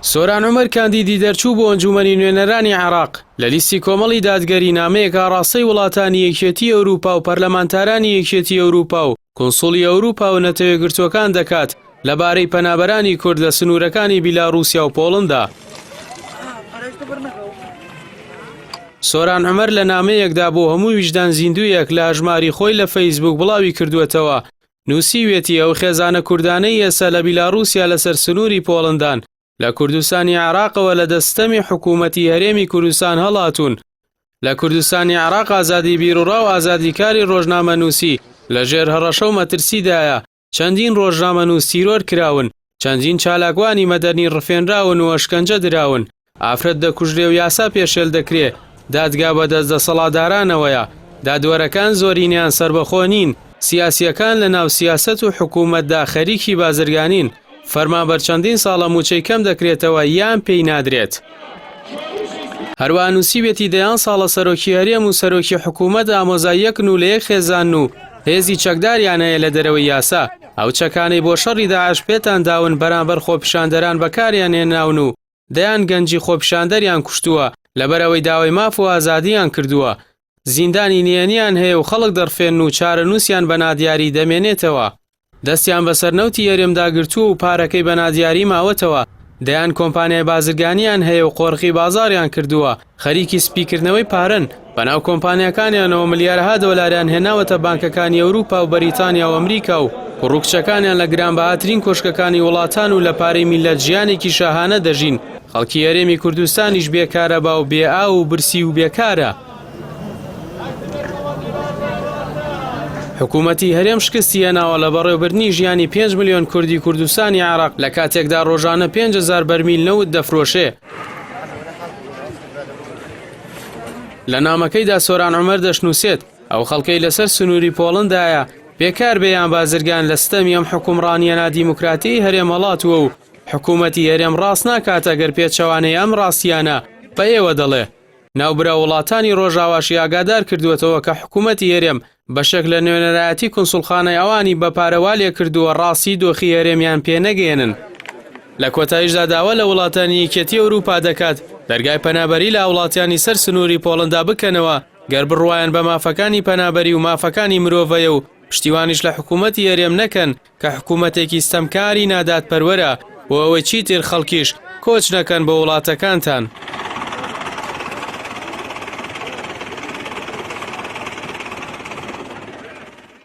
سۆران عومەر کاندیدی دەرچوو بۆ ئەنجوومەنی نوێنەرانی عێراق لە لیستی کۆمەڵی دادگەری نامەیەک ئاڕاستەی وڵاتانی یەکێتی ئەوروپا و پەرلەمانتارانی یەکێتی ئەوروپا و کونسوڵی ئەوروپا و نەتەوەیەکگرتووەکان دەکات لەبارەی پەنابەرانی کورد لە سنوورەکانی بیلاڕووسیا و پۆڵندا. سۆران عومەر لە نامەیەکدا بۆ هەموو ویژدان زیندوویەک لە هەژماری خۆی لە فەیسبووک بڵاوی کردووەتەوە، نووسیویەتی ئەو خێزانە کوردانەی ئێستا لە بیلاڕووسیا لەسەر سنووری پۆڵندان، لە کوردستانی عێراقەوە لە دەست ستەمی حکوومەتی هەرێمی کوردستان هەڵاتوون. لە کوردستانی عێراق ئازادی بیروڕا و ئازادی کاری ڕۆژنامەنووسی لە ژێر هەڕەشە و مەترسیدایە، چەندین ڕۆژنامەنووس تیرۆر کراون، چەندین چالاکوانی مەدەنی ڕفێنراون و ئەشکەنجە دراون، ئافرەت دەکوژرێ و یاسا پێشێل دەکرێ، دادگا بەدەست دەسەڵاتدارانەوەیە، دادوەرەکان زۆرینەیان سەربەخۆ نین، سیاسییەکان لەناو سیاسەت و حکوومەتدا خەریکی بازرگانین، فەرمانبەر چەندین ساڵە مووچەی کەم دەکرێتەوە یان پێی نادرێت. هەروەها نووسیویەتی دەیان ساڵە سەرۆکی هەرێم و سەرۆکی حکوومەت ئامۆزای یەکن و لە یەک خێزانن و هێزی چەکداریان هەیە لە دەرەوەی یاسا، ئەو چەکانەی بۆ شەڕی داعش پێتان داون بەرامبەر خۆپیشاندەران بەکاریان هێناون و دەیان گەنجی خۆپیشاندەریان کوشتووە لەبەرئەوەی داوای ماف و ئازادییان کردووە، زیندانی نهێنیان هەیە و خەڵک دەڕفێنن و چارەنووسیان بە نادیاری دەمێنێتەوە. دەستیان بەسەر نەوتی هەرێمدا گرتووە و پارەکەی بە نادیاری ماوەتەوە، دەیان کۆمپانیای بازرگانیان هەیە و قۆرخی بازاڕیان کردووە، خەریکی سپیکردنەوەی پارەن، بەناو کۆمپانیاکانیانەوە ملیارەها دۆلاریان هێناوەتە بانکەکانی ئەوروپا و بەریتانیا و ئەمریکا و کوڕ و کچەکانیان لە گرانبەهاترین کۆشکەکانی وڵاتان و لە پارەی میللەت ژیانێکی شاهانە دەژین، خەڵکی هەرێمی کوردستانیش بێ کارەبا و بێ ئاو و برسی و بێکارە. حکوومەتی هەرێم شکستی هێناوە لە بەڕێوەبردنی ژیانی 5 ملیۆن کوردی کوردستانی عێراق لە کاتێکدا ڕۆژانە 5000 بەرمیل نەوت دەفرۆشێ. لە نامەکەیدا سۆران عومەر دەشنووسێت، ئەو خەڵکەی لەسەر سنووری پۆڵندایە، بێکار بێ یان بازرگان لە ستەمی ئەم حوکمڕانییە نادیموکراتیەی هەرێم هەڵاتووە و حکوومەتی هەرێم ڕاست ناکات ئەگەر پێچەوانەی ئەم ڕاستییانە بە ئێوە دەڵێ. ناوبراو وڵاتانی ڕۆژاواشی ئاگادار کردووەتەوە کە حکوومەتی هەرێم بەشێک لە نوێنەرایەتی کونسوڵخانەی ئەوانی بە پارە وا لێکردووە ڕاستی دۆخی هەرێمیان پێ نەگەیەنن. لە کۆتاییشدا داوا لە وڵاتانی یەکێتی ئەوروپا دەکات دەرگای پەنابەری لە هاوڵاتیانی سەر سنووری پۆڵندا بکەنەوە گەر بڕوایان بە مافەکانی پەنابەری و مافەکانی مرۆڤەیە و پشتیوانیش لە حکوومەتی هەرێم نەکەن کە حکوومەتێکی ستەمکاری نادادپەروەرە بۆ ئەوەی چیتر خەڵکیش کۆچ نەکەن بۆ وڵاتەکانتان.